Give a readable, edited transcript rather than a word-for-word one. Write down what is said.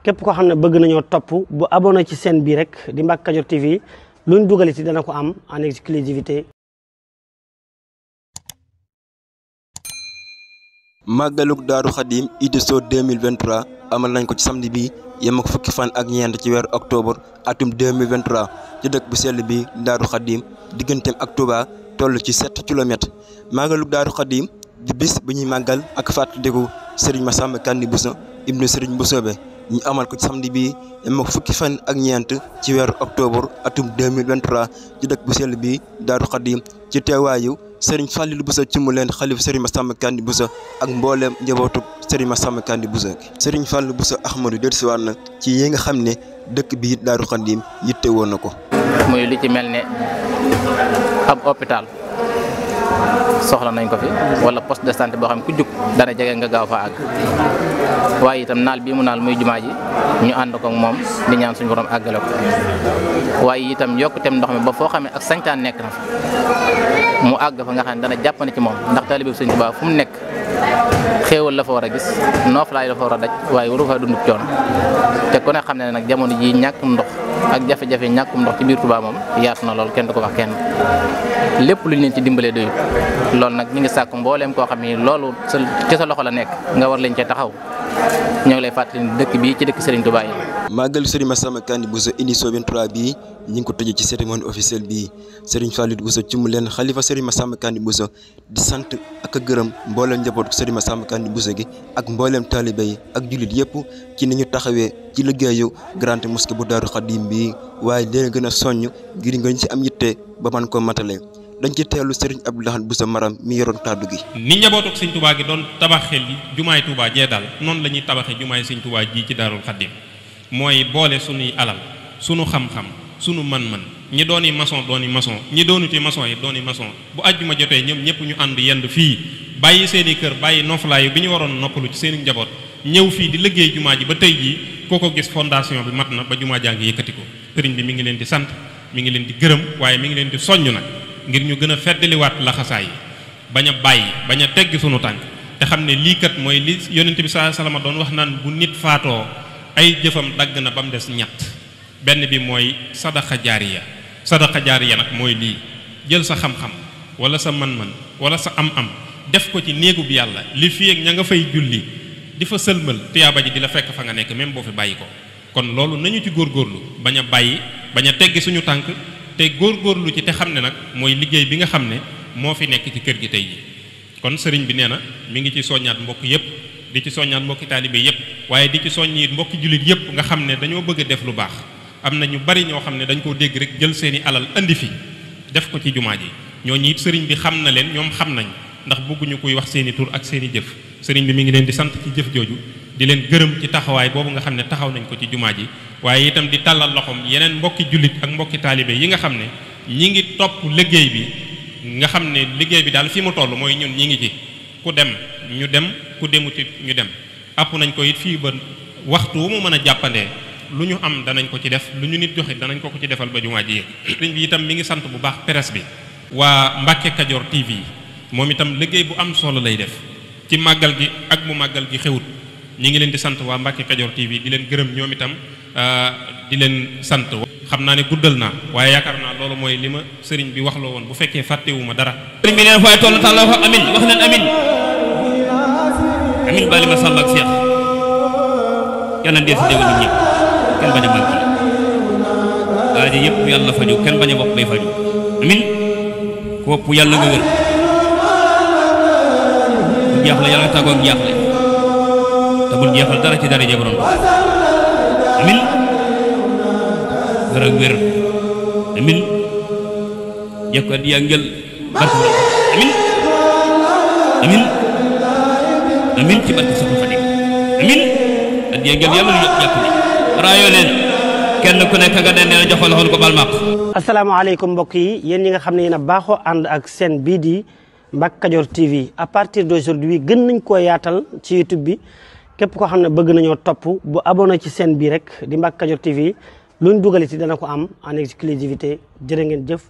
képp koo xam ne bëgg nañoo topp bu abonné ci chaîne bii rek di Mbacke Kadior TV luñ dugal ci dana ko am en exclusivité. màggalug Daaru Xadim édition 2023 amal nañ ko ci samedi bi yem ak fukki fan ak ñeent ci weeru octobre atum 2023 ci dëkk bu sell bi Daaru Xadim digganteem ak Touba toll ci 7 kilomètres. màggalug Daaru Xadim di bis bu ñuy màggal ak fàttaliku Serigne Massamba Kanni Bousso ibnu Serigne Mbusoobe ñu amal ko ci samedi bi yem ak fukki fan ak ñeent ci weeru octobre atum 2023 ci dëkk bu sell bi Daaru Xadim ci teewaayu Serigne Fallilou Bousso ci mu leen xalif Serigne Massamba Kanni Bousso ak mbooleem njabootu Serigne Massamba Kanni Bousso Serigne Fallilou Bousso Ahmadou dellusiwaat na ci yi nga xam ne dëkk bi Daaru Xadim yitte woon na ko. muy lu ci mel ne ab hôpital soxla nañ ko fi wala poste de santé boo xam ne ku jug dana jege nga gaaw fa àgg waaye itam naal bii mu naal muy jumaa ji ñu ànd ko ak moom di ñaan suñu borom àggale ko waaye itam yokkuteem ndox mi ba foo xam ne ak sañtaan nekk na fa mu àgg fa nga xam ne dana jàppane ci moom ndax taalibe Sëñ Tuubaa fu mu nekk xéewal la fa war a gis nooflaay la fa war a daj waaye waru fa dund coono te ku ne xam ne nag jamono ji ñàkkum ndox ak jafe-jafe ñàkkum ndox ci biir Touba moom yaatu na lool kenn du ko wax kenn lépp lu ñu leen ci dimbalee doyut loolu nag ñu ngi sàkk mbooleem koo xam ne loolu ci sa loxo la nekk nga war leen cee taxaw ñoo ngi lay fàttali dëkk bii ci dëkk Serigne Touba yi. màggal Serigne Massamba Kanni Bousso édition 23 bii ñu ngi ko tëjee ci cérémonie officielle bii Serigne Fallilou Bousso ci mu leen xalifa Serigne Massamba Kanni Bousso di sant ak a gërëm mbooleem njabootu Serigne Massamba Kanni Bousso gi ak mbooleem taalibe yi ak jullit yëpp ci ni ñu taxawee ci liggéeyu grande mosquée bu Daaru Xadim bii waaye leen gën a soññ ngir nga ci am yitte ba man ko matale dañ ci teelu Serigne Abdou Lahad Bousso Maram mi yoroon kàddu gi. ni njabootuk Sëñ Touba gi doon tabaxee jumaay Touba jee daal noonu la ñuy tabaxee jumaay Sëñ Touba ji ci Daarul Xadim mooy boole sunuy alal sunu xam-xam sunu man-man ñi dooni maçon ñi doonuti maçon yi dooni maçon bu àjjuma jotee ñoom ñëpp ñu ànd yendu fii bàyyi seen i kër bàyyi noflaayu bi ñu waroon noppalu ci seen i njaboot ñëw fii di liggéey jumaa ji ba tey jii kooko gis fondation bi mat na ba jumaa jaa ngi yëkkati ko sëriñ bi mi ngi leen di sant mi ngi leen di gërëm waaye mi ngi leen di soññ nag ngir ñu gën a feddaliwaat laxasaay yi bañ a bàyyi bañ a teggi sunu tànk te xam ne lii kat mooy li yonent bi sallallahu alayhi wasallam doon wax naan bu nit faatoo ay jëfam dagg na ba mu des ñett benn bi mooy sadaqa jaariya nag mooy lii jël sa xam-xam wala sa man-man wala sa am-am def ko ci néegu bi yàlla li fi ak ña nga fay julli di fa sëlmal tiyaaba ji di la fekk fa nga nekk même boo fi bàyyi ko kon loolu nañu ci góorgóorlu bañ a bàyyi bañ a teggi suñu tànk te góorgóorlu ci te xam ne nag mooy liggéey bi nga xam ne moo fi nekk ci kër gi tey ji kon sëriñ bi nee na mi ngi ci soññaat mbokk yëpp di ci soññaat mbokki taalibe yëpp waaye di ci soññi mbokki jullit yëpp nga xam ne dañoo bëgg a def lu baax am na ñu bari ñoo xam ne dañ koo dégg rek jël seeni alal andi fi def ko ci jumaa ji ñooñu it sëriñ bi xam na leen ñoom xam nañ ndax bëgguñu kuy wax seeni tur ak seeni jëf sëriñ bi mi ngi leen di sant ci jëf jooju di leen gërëm ci taxawaay boobu nga xam ne taxaw nañ ko ci jumaa ji waaye itam di tàllal loxoom yeneen mbokki jullit ak mbokki taalibe yi nga xam ne ñi ngi topp liggéey bi nga xam ne liggéey bi daal fi mu toll mooy ñun ñi ngi ci ku dem ñu dem ku demutit ñu dem àpp nañ ko it fii ba waxtu wu mu mën a jàppandee lu ñu am danañ ko ci def lu ñu nit joxe danañ ko ci defal ba jumaa ji sëriñ bi itam mi ngi sant bu baax presse bi waa Mbacke Kadior TV moom itam liggéey bu am solo lay def ci màggal gi ak bu màggal gi xewut ñi ngi leen di sant waa Mbacke Kadior TV di leen gërëm ñoom itam di leen sant xam naa ne guddal naa waaye yaakaar naa loolu mooy li ma sëriñ bi wax loo woon bu fekkee fàttewuma dara sëriñ bi neen fooy toll tàlla ko amin wax leen amin amin bali ma sàll ak seex yàlla dee si dégg nit ñi kenn bañ a manqué aajo yëpp yàlla faju kenn bañ a bopp bay faju amin ku wopp yàlla nga wér ku jeexle yàlla nga tàggoog jeexle te bul jeexal dara ci dara jabroon amin wér ak wér amin yëg ko addiya ngel barke amin amin amin ci barke Soxna Fatim amin addiya ngel yàlla lu jàpp ni raayoo leen kenn ku nekk nga ne nee joxal xool ko bal maq. asalaamaaleykum mbokk yi yéen ñi nga xam ne yéen a baaxoo ànd ak seen bii di Mbacke Kadior TV à partir d'aujourd'hui gën nañ koo yaatal ci YouTube bi képp koo xam ne bëgg nañoo topp bu abonné ci seen bii rek di Mbacke Kadior TV luñ dugal ci dana ko am en exclusivité jërë ngeen jëf.